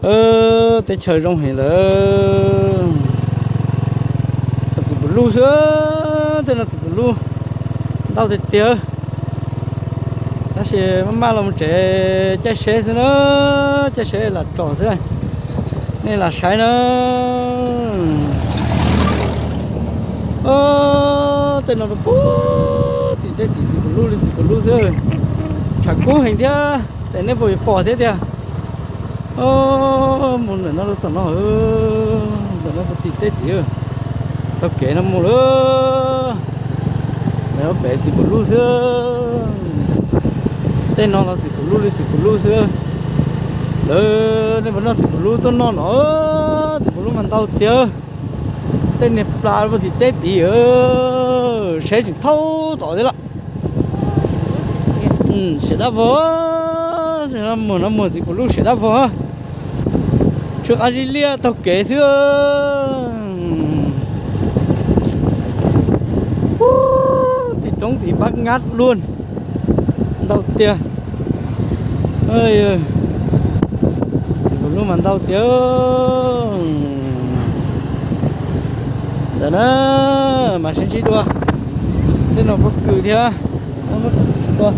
Teb chaws zoo heev lawm. Txiv pum luj xwb, tej no txiv pum luj ntau tiag tiag. Tab sis maj maj los mus tsev caij seb xwb na, caij seb lam tsom xwb. Nej lam saib na. Tej no puag tim tej tim txiv pum luj li txiv pum luj xwb. Tshav kub heev thiab ces nej puas yuav pom thiab tiag. Mus ntawm no rau tom no, ntawm no puag tim tej tim, taug kev no mus lawm. Lawv pem txiv pum luj xwb. Tej no los txiv pum luj li txiv pum luj xwb. Lawv nej puas noj txiv pum luj tuaj noj no, txiv pum luj mas ntau tiag. Tej niag plas puag tim tej tid, seb tseem thaub tom thiab lawm. Siav dab vog, mus no mus txiv pum luj siav dab vog. Tsw qab zib liaj taug kev xwb. Tim roob tim pab ngab luaj, ntau tiag. Txiv pum luj mas ntau tiag. Ntawm na, mas sib ntsib dua. Tej no pob kws thiab, dua.